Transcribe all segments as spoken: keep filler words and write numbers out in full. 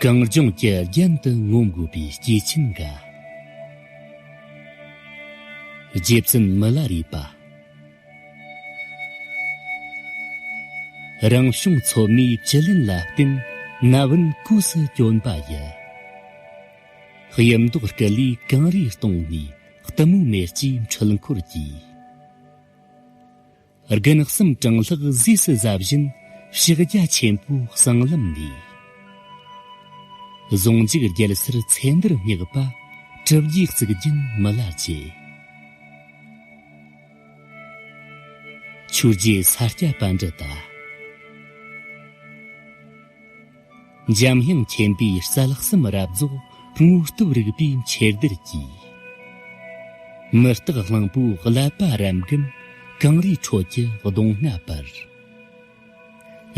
གངས་ལྗོངས་ཀྱི་རྒྱན་དུ་ངོམ་དགོས་པའི་སྐྱེས་ཆེན་འགའ། རྗེ་བཙུན་མི་ལ་རས་པ། རང་བྱུང་མཚོ་མོའི་བཅུད་ལེན་ལ་བརྟེན། ན་བུན་གོས་སུ་གྱོན་པ་ཡི། གཡུ་མདོག་སྐུ་ལུས་གངས་རིས་སྟོང་ནས། གཏུམ་མོའི་མེ་ལྕེའི་འཕྲུལ་འཁོར་གྱིས། དགུན་གསུམ་གྲང་ལྷགས་ཟས་སུ་ཟ་བཞིན། ཕྱག་རྒྱ་ཆེན་པོའི་གསང་ལམ་ནས། ཟུང་འཇུག་རྒྱལ་སར་ཚེ་འདིར་བསྙེགས་པ། གྲུབ་བརྒྱའི་གཙུག་རྒྱན་མི་ལ་རྗེ། ཆོས་རྗེ་ས་སྐྱ་པཎྜི་ཏ། འཇམ་དབྱངས་མཁྱེན་པའི་རྩལ་གསུམ་རབ་རྫོགས། དངོས་སྟོབས་རིག་པའི་མཆེ་སྡེར་གྱིས། མུ་སྟེགས་གླང་པོའི་ཀླད་པ་རབ་འགུམ། གངས་རིའི་ཁྲོད་ཀྱི་གདོང་ལྔ་པར།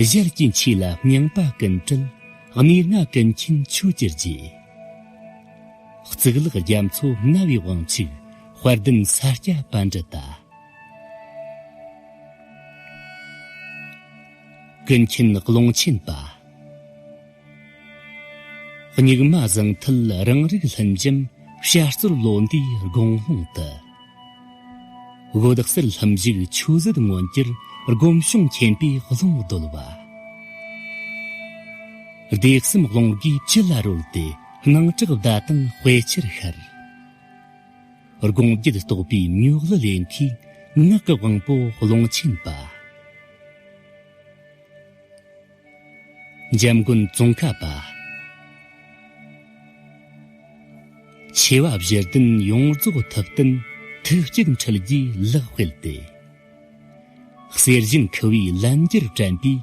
ཞལ་གྱི་མཆེ་ལ་སྙིང་པ་ཀུན་གྲུལ། སྣེ་ལྔ་ཀུན་མཁྱེན་ཆོས་ཀྱི་རྗེ། གཙུག་ལག་རྒྱ་མཚོ་སྣ་བའི་དབང་ཕྱུག། དཔལ་ལྡན་ས་སྐྱ་པཎྜི་ཏ། ཀུན་མཁྱེན་ཀློང་ཆེན་པ། སྙིགས་མ་ཟང་ཐལ་རང་རིག་ལྷུན་འབྱམས། བྱ་རྩོལ་ལོ་ཟླའི་དགོངས་ཀློང་དུ། འོད་གསལ་ལྷུམས་ཞུགས་ཆོས་ཟད་མངོན་གྱུར། སྒོམ་བྱུང་མཁྱེན་པའི་ཀློང་བརྡོལ་བ། སྡེ་གསུམ་རླུང་གིས་ཅི་ལ་རོལ་ཏེ། སྣང་གྲགས་བརྡ་དང་དཔེ་ཆར་ཤར། སྒོང་རྒྱུད་རྟོགས་པའི་མྱོས་གླུ་ལེན་མཁས། ངག་གི་དབང་པོ་ཀློང་ཆེན་པ། འཇམ་མགོན་ཙོང་ཁ་པ། ཆེ་བ་བཞི་ལྡན་ཡོངས་རྫོགས་ཐུབ་བསྟན། ཐུགས་བསྐྱེད་འཕྲུལ་གྱིས་ལེགས་སྤེལ་ཏེ། གསེར་ཞུན་ཁུ་བའི་ལན་བརྒྱར་བྲན་པའི།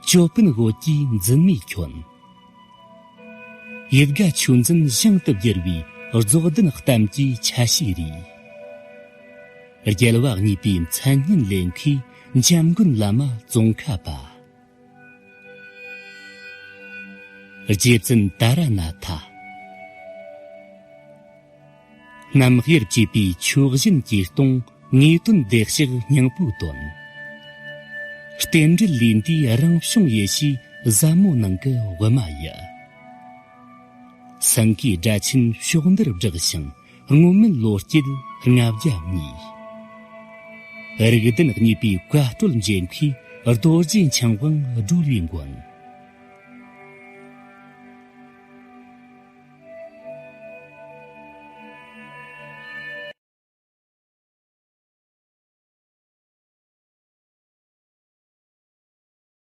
ཅོད་པན་འོད་ཀྱི་འཛིན་མའི་ཁྱོན། ཡིད་དགའ་ཆོས་འཛིན་ཞིང་དུ་བསྒྱུར་བའི། རྫོགས་ལྡན་གཏམ་གྱི་ཆ་ཤས་རེད། རྒྱལ་བ་གཉིས་པའི་མཚན་སྙན་ལེན་མཁས། འཇམ་མགོན་བླ་མ་ཙོང་ཁ་པ། རྗེ་བཙུན་ཏཱ་ར་ནཱ་ཐ། རྣམ་དབྱེར་བཅས་པའི་ཆོས་བཞིན་གྱིས་སྟོང་། ངེས་དོན་བདེ་གཤེགས་སྙིང་པོའི་དོན། རྟེན་འབྲེལ་ལས་འདས་རང་བྱུང་ཡེ་ཤེས། ཟབ་མོ་ནང་གི་དབུ་མ་ཡི། སེང་གེའི་སྒྲ་ཆེན་ཕྱོགས་འདིར་བསྒྲགས་ཤིང་། སྔོན་མེད་ལོ་སྐྱེས་ལྔ་བརྒྱ་གཉིས། རིགས་ལྡན་གཉིས་པའི་བཀའ་སྲོལ་འབྱེད་མཁས། རྡོ་རྗེ་འཆང་དབང་སྒྲོལ་བའི་མགོན།